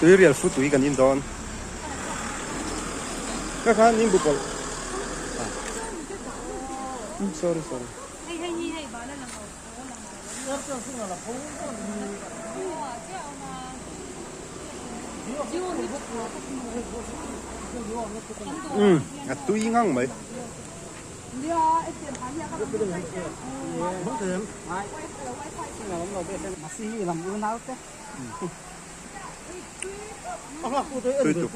Tuirial fu tui kan in dawn. Ka kha nimbu pawlh. Sorry sorry. Umm a tui ngang mai. Tui tuk.